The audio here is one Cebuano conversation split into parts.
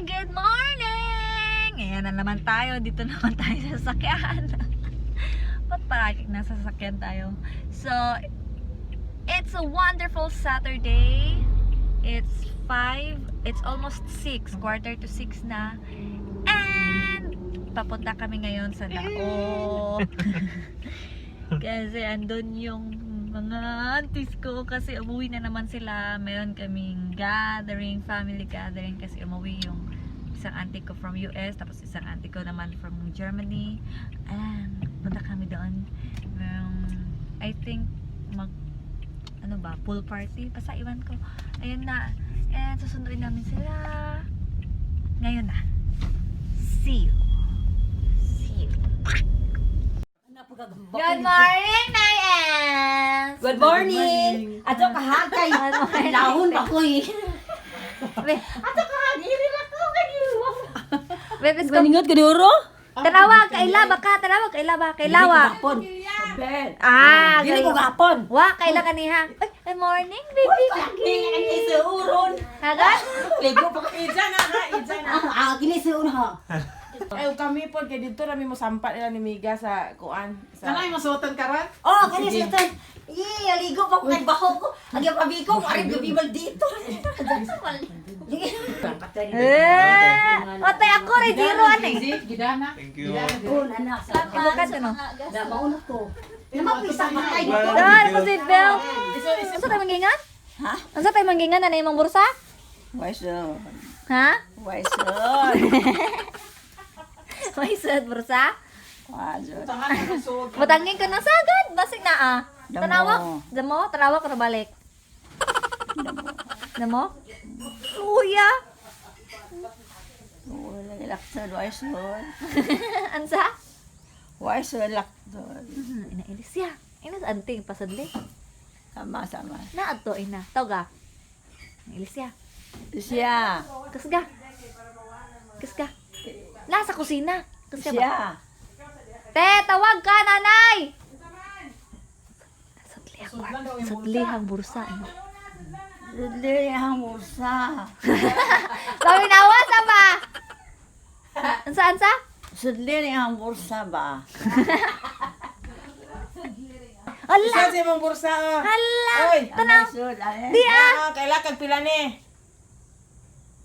Good morning! Ayan na naman tayo. Dito naman tayo sa sasakyan. Ba't palaging nasa sasakyan tayo? So, it's a wonderful Saturday. It's 5. It's almost 6. 5:45 na. And papunta kami ngayon sa Dao. Kasi andun yung mga aunties ko kasi umuwi na naman sila. Meron kaming gathering, family gathering kasi umuwi yung isang auntie ko from US, tapos isang auntie ko naman from Germany. And punta kami doon. Merong, I think, mag, ano ba, pool party? Basta iwan ko. Ayun na. And susunduin namin sila. Ngayon na. See you. See you. Good morning, Nay Ens! Good morning! Ato kahagay. Good morning. Lahon pa ko eh. Be, Ato kahagay rin ako kanyo. Be, let's go. Ganingot ka duro? Tanawa, kaila ba ka? Tanawa, kaila ba? Kailawa. Gapon. Ben. Ah, Dili ko gapon. Wa, kaila kaniha. Ay, good morning, baby. Kini sa uron. Hagan? Ligo pa ko. Ija na ha, ija na. Ah, kini sa uron ha. Ay, kami po, kay dito rami mo sampa nila ni Miga sa kuan. Sa. Kanay masuotan karon? Oh, kini sa uron. Ye, aligo pa ko kay baho ko. Agi pa biko, arib gabi mal dito. Eh, otay ako rin, zero ano eh. Gidana. Thank you. Oh, anak sa. Ibukan ano? Da mauna ko. Namapisa matay dito. Dahil ko seatbelt. Unsa tayo manggingan? Ha? Unsa tayo manggingan na imong bursa? Why so? Ha? Why so? May suot bursa? Why so? Butangin ko na sagad. Basig na ah. Damo. Tanawa. Damo, tanawa ko na balik. Damo? Luya. Wala lakton, why so? Ansa? Why so lakton? Ina siya. Ina sa anting pasadli. Sama sama. Na adto ina. Tawga. Inailis siya. Siya. Kasga. Kasga. Nasa kusina. Kasga ba? Siya. Te, tawag ka, nanay! Sadli ang sadli ang bursa. Ano? Dili ang bursa. Sabi na, wasa ba? Ansa, ansa? Sudli ang bursa ba? Ala! Isa sa imong bursa. Oh. Hala! Oy, Tanaw! Sud, ay. Di ah! Ah, kaila kag pila ni?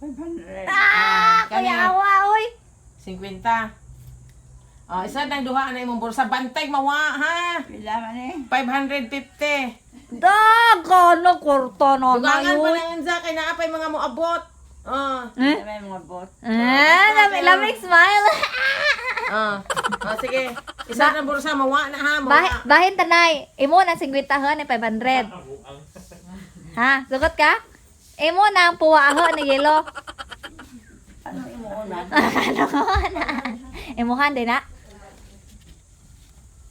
500. Ah! Kuya awa, oy! 50. Oh, isa nang duha na imong bursa. Bantay mawa ha. Pila man eh? 550. Daga na kwarta na Dugangan pa oy. nang unsa kay naa pay mga moabot. Oh. Eh? May mga bot. Eh, lami, lamig smile. Oh. Oh, sige. Isa nang bursa mawa na ha, mawa. Bahin, bahin tanay. Imo na 50 ni 500. Ha? Sugot ka? Imo na ang puwa ni yelo. Ano imo una? Ano na? Imuhan din na.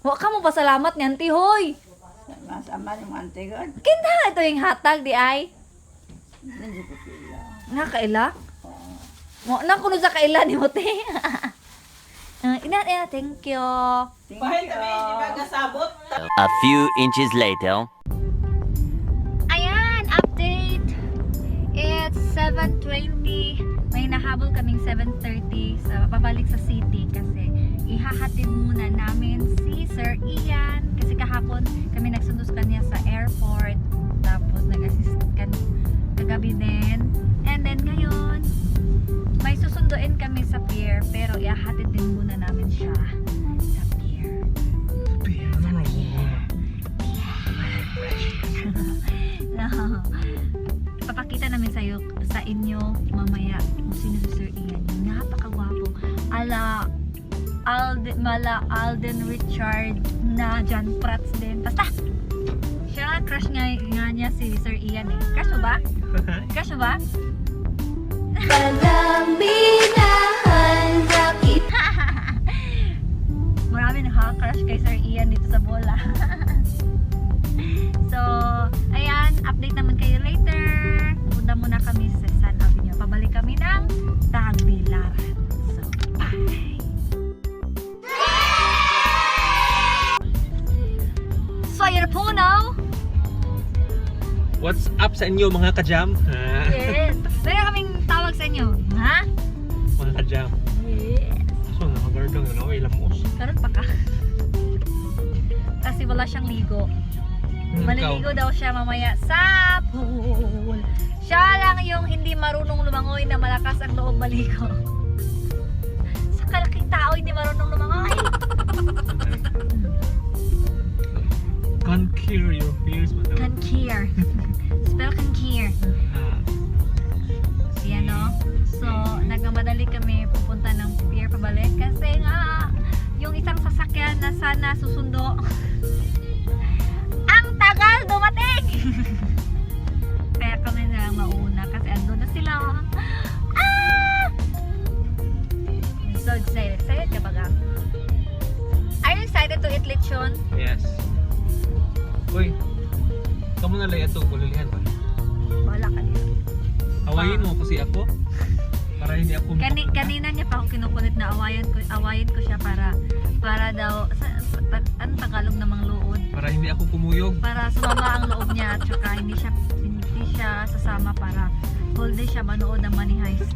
Wa ka mo pasalamat ni auntie hoy. Sama sama yung ante ko. Kinta ito yung hatag di ay. Hindi ko pila. Nga kaila? Mo na kuno sa kaila ni mo te. Ah, ina, ina, thank you. Thank Bahin you. kami di ba gasabot? A few inches later. Ayan, update. It's 7:20. May nahabol kaming 7:30 sa pabalik sa city kasi ihahatid muna namin si Sir Ian kasi kahapon kami nagsundo sa kanya sa airport, tapos nag-assist kan kagabi din, and then ngayon may susunduin kami sa pier, pero ihahatid din muna namin siya sa pier. Sa pier. No. Papakita namin sa inyo mamaya kung sino si Sir Ian. Yung napakagwapo. Ala Alden, mala Alden Richard na John Prats din. Basta siya, crush nga, nga niya si Sir Ian eh. Crush mo ba? Crush mo ba? Palaminahan Marami nakaka-crush kay Sir Ian dito sa bola. So, ayan, update naman kayo later. Punta muna kami sa San Avenue. Pabalik kami ng Tagbilaran. So, bye! So, ayun na po now. What's up sa inyo, mga kajam? Yes. Meron kaming tawag sa inyo. Ha? wala siyang ligo. Maliligo daw siya mamaya sa pool. Siya lang yung hindi marunong lumangoy na malakas ang loob maligo. Sa kalaking tao, hindi marunong lumangoy. Conquer your fears, madam. Conquer. Spell conquer. Ah, Yan no? So, nagmamadali kami pupunta ng pier pabalik kasi nga yung isang sasakyan na sana susundo, ang tagal dumating! Kaya kami na lang mauna kasi andun na sila. Ah! I'm so excited. Excited ka ba, Gab? Are you excited to eat lechon? Yes. Uy, kamo na lang ito, kulilihan ba? Wala ka niya. Awayin mo kasi ako. Para hindi ako Kanina niya pa ako kinukulit na awayan ko siya para para daw anong Tagalog namang luod, Para hindi ako kumuyog. para sumama ang loob niya at saka hindi siya sasama para whole day siya manood ng Money Heist.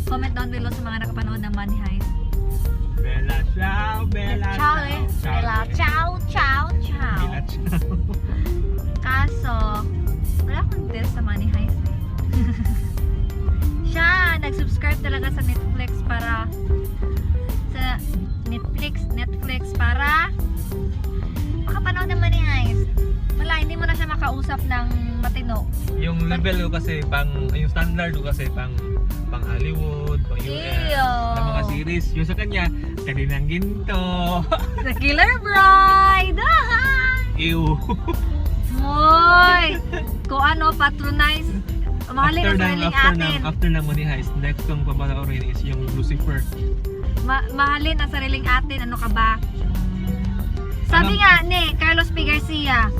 Comment down below sa mga nakapanood ng Money Heist. Bella ciao, Bella Ciao eh. Bella ciao ciao ciao. Bella ciao. Kaso wala akong interest sa Money Heist eh. Siya, nag-subscribe talaga sa Netflix para sa Netflix para makapanood ng Money Heist. Wala, hindi mo na siya makausap ng matino. Yung level ko kasi pang yung standard ko kasi pang pang Hollywood, pang US, Ew. na mga series. Yung sa kanya, Kaninang Ginto. The Killer Bride! Ah! Ew. Hoy! Kung ano, patronize. Mahalin ang sariling after atin. ng after ng Money Heist, next kong papanoorin is yung Lucifer. Mahalin ang sariling atin. Ano ka ba? Sabi nga ni Carlos P. Garcia,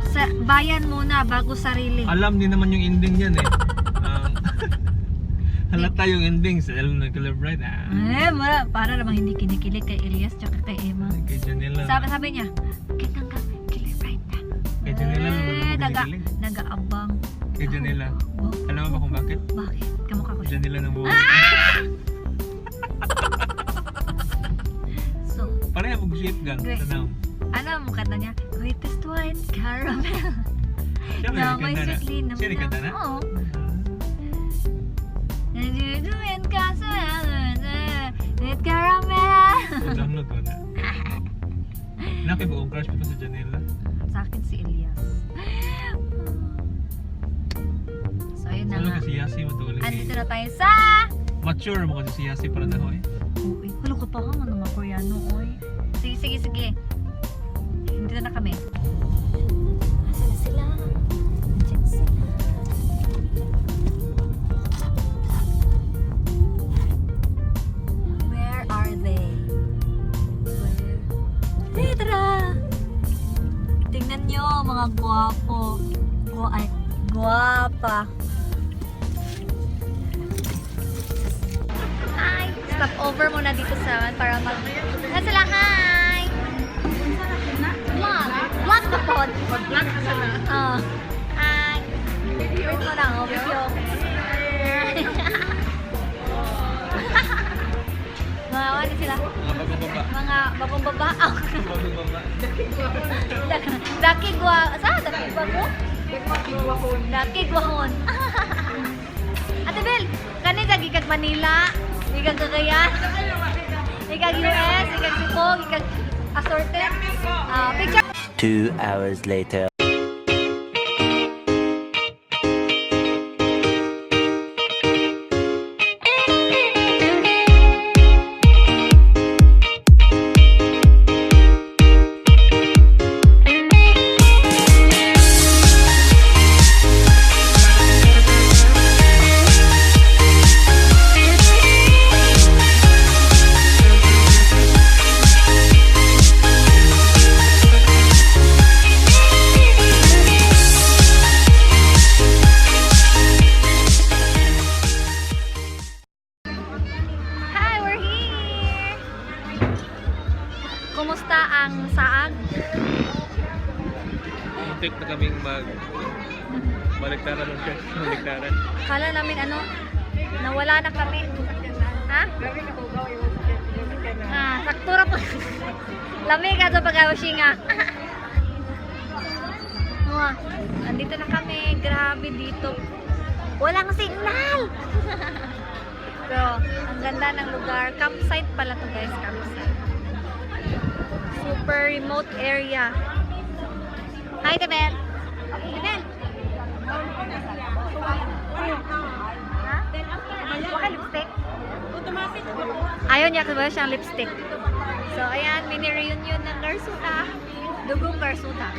sa bayan muna bago sarili. Alam din naman yung ending niyan eh. Halata yung ending sa alam ng Killer Bride. Ah. Eh, wala. Para namang hindi kinikilig kay Elias tsaka kay Emma. Kay Janela. Sabi niya, kailan ka, Killer Bride na. Kay Janela naman Eh, ako kinikilig. nagaabang. Kay Janela. Wow. Alam mo ba kung bakit? Bakit? Kamukha ko siya. Janela ng buhay. So, Pareha mo shape gang. Great. Tanaw. ano ang mukha na niya? Greatest white caramel. Siya may Na may kanta na. sweetly naman Siya may kanta na? Oo. Nandiyan ka sa with caramel. Download ko na. Nakibuong crush ko sa Janela. Sa akin si Elias. So, ayun na Salo nga. kasi Yasi mo to ulit. Andito na tayo sa... Mature mo kasi si Yasi para na hoy. Uy, halo ka pa ka man mga Koreano, oy. Sige, sige, sige. Dito na kami. Asan na sila? Nandiyan sila. Where are they? Where? Hey, tara! Tingnan nyo, mga gwapo. Ay, guwapa. Hi! Stop over muna dito sa amin para mag... Nasa sila, hi! Vlog! Vlog na po! Mag-vlog ka sana. Ah. Hi! Wait mo lang, oh, video. Mga ano sila? Mga bagong baba. Mga bagong baba. Oh. Bagong baba. Daki gwa... Sa? Daki gwa mo? Daki gwahon. Ate Bel, kani ka gikag Manila, gikag Cagayan, gikag US, gikag Cebu, gikag assorted. Ah, picture 2 hours later. Hi, we're here! Kumusta ang saag? Muntik na kaming mag baliktaran ng chest. Baliktaran. Akala namin ano, nawala na kami. Ha? Ah, sakto ra po. Lamig ka sa pag-washing ah. Oh, andito na kami. Grabe dito. Walang signal. Pero ang ganda ng lugar. Campsite pala to guys, campsite. Super remote area. Hi, Tebel. Tebel. Ha? Wala lipstick? Ayaw niya kasi wala siyang lipstick. So, ayan, mini reunion ng Garsuta. Dugong Garsuta.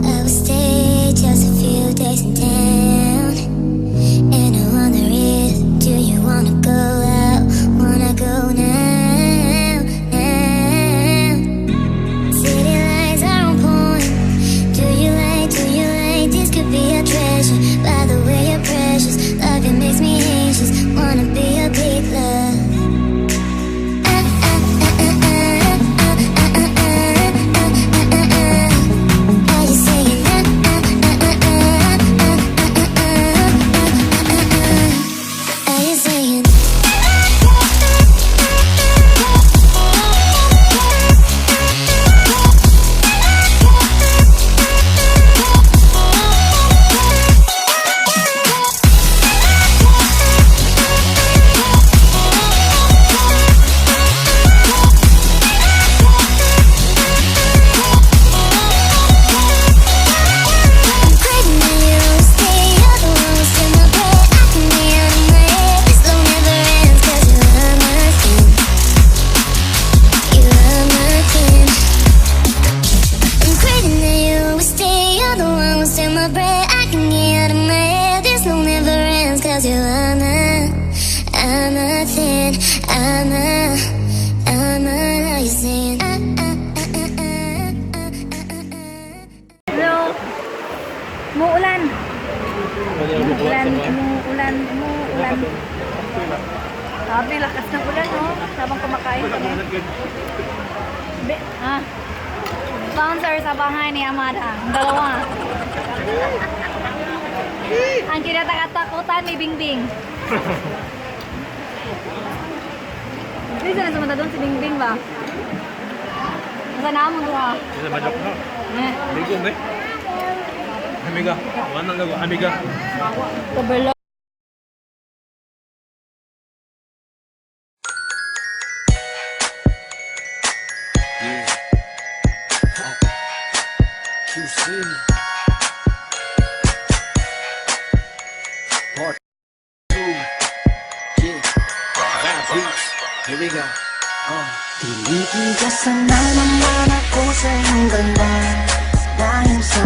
I will stay just a few days in town. And I wonder if, do you wanna go out? Wanna go now, now? City lights are on point. Do you like? This could be a treasure. By the way, you're precious. Love it makes me anxious. Wanna be a big love. Ah, ah, ah, ah, ah, ah, ah, ah, ah, ah, ah, ah. Are you saying ah ah ah ah ah ah ah ah ah ah? Are you saying? I'm craving that you stay. You're the one who's in my bed. I can be out of my head. This love never ends 'cause you are my king. You are my king. I'm craving that you stay. You're the one who's in my bread. I can get out of my head. This love never ends 'cause you are my, I'm a thing. I'm a. Are you saying? Ah, ah, ah, ah, ah, ah, ah, ah. Hello. Umuulan. Umuulan, umuulan, umuulan. Sabi, lakas ng ulan, oh. Habang kumakain kami. Be, ah. Bouncer sa bahay ni Amada. Ang dalawa. Ang kinatatakutan ni Bingbing. Hindi sila sumunta doon si Bingbing ba? Nasa na mo duha? Isa majok na. Eh. Amigo, me. Amiga. Wala nang amiga. Kabalo. Yeah. QC. Part 2. Yeah. Vibe beats. Here we go. Tinitigasan na naman ako sa iyong ganda dahil sa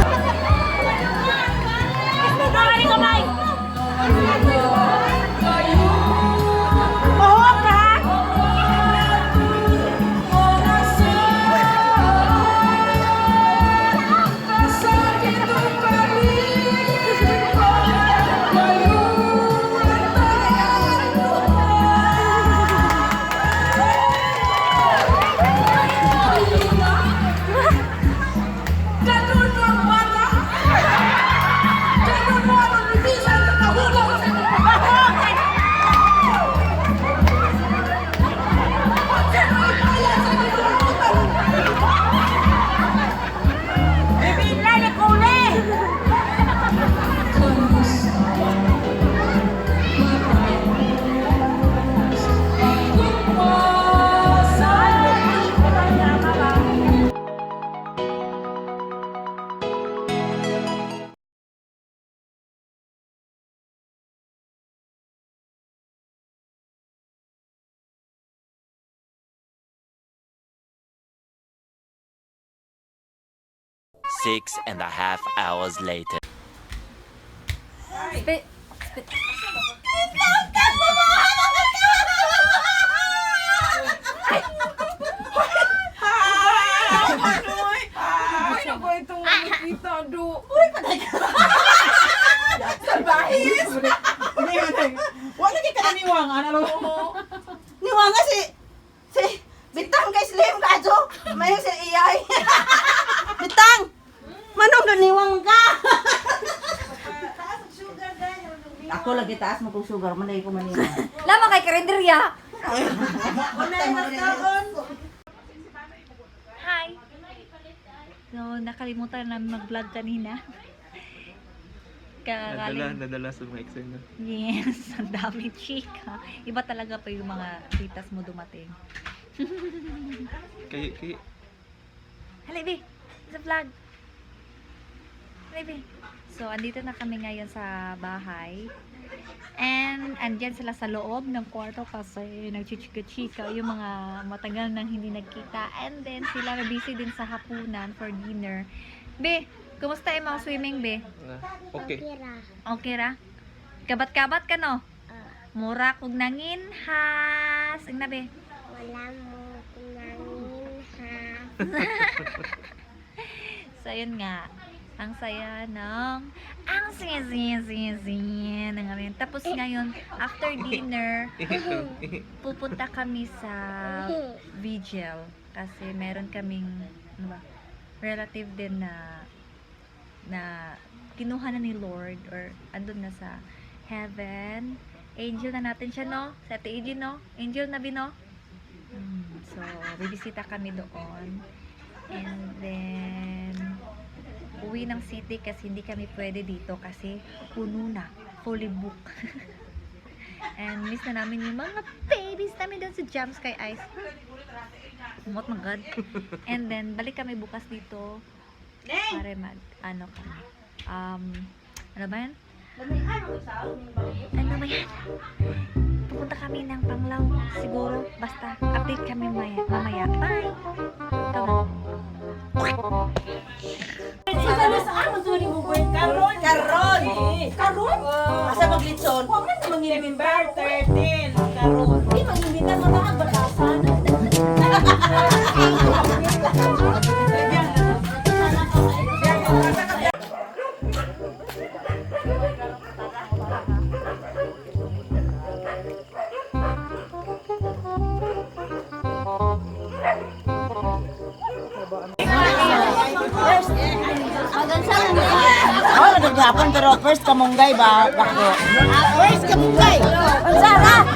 6.5 hours later. Spe- Ay, naku, itong nakita, do. Uy, patay ka. Salbahis! Wala kay ka naniwang, ano? Niwanga si si Bitang kay slim ka jo. May sa iyay. Bitang. Manong daniwang ka. Ako lagi taas mo kong sugar, manay ko manila. Lama kay karinderya. Hi! So, nakalimutan namin mag-vlog kanina. Nadala, Kagaling. nadala sa mga eksena. Yes, ang dami chika. Iba talaga pa yung mga titas mo dumating. Kay, kay, Halay, be! Sa vlog! Halay, be! So, andito na kami ngayon sa bahay. And, andyan sila sa loob ng kwarto kasi nagchichika-chika yung mga matagal nang hindi nagkita. And then, sila na busy din sa hapunan for dinner. Be, kumusta yung mga swimming, be? na, okay. Okay ra? Kabat-kabat ka, no? Mura kog nanginhas. Ang na, be. Wala mo kunangin ha. So, ayun nga. Ang saya ng... Ang saya, saya, saya, saya ng amin. Tapos ngayon, after dinner, pupunta kami sa vigil. Kasi meron kaming, ano ba, relative din na na kinuha na ni Lord or andun na sa heaven. Angel na natin siya, no? Sa Ate AJ, no? Angel na bino? So, bibisita kami doon. And then, uwi ng city kasi hindi kami pwede dito kasi puno na. Fully booked. And miss na namin yung mga babies namin doon sa Jam Sky Ice. Umot my God. And then, balik kami bukas dito para mag, ano kami. Ano ba yan? Ano ba yan? Pupunta kami ng Panglao. Siguro. Basta, update kami maya, mamaya. Bye! Ikaw na. Karon! Karon. Karon? Asa maglitson? Huwag man namang November 13. Karon. Di mangimbita mo na ang batasan. Oh, nagagapon pero first kamunggay ba? Bako. First kamunggay. Sara.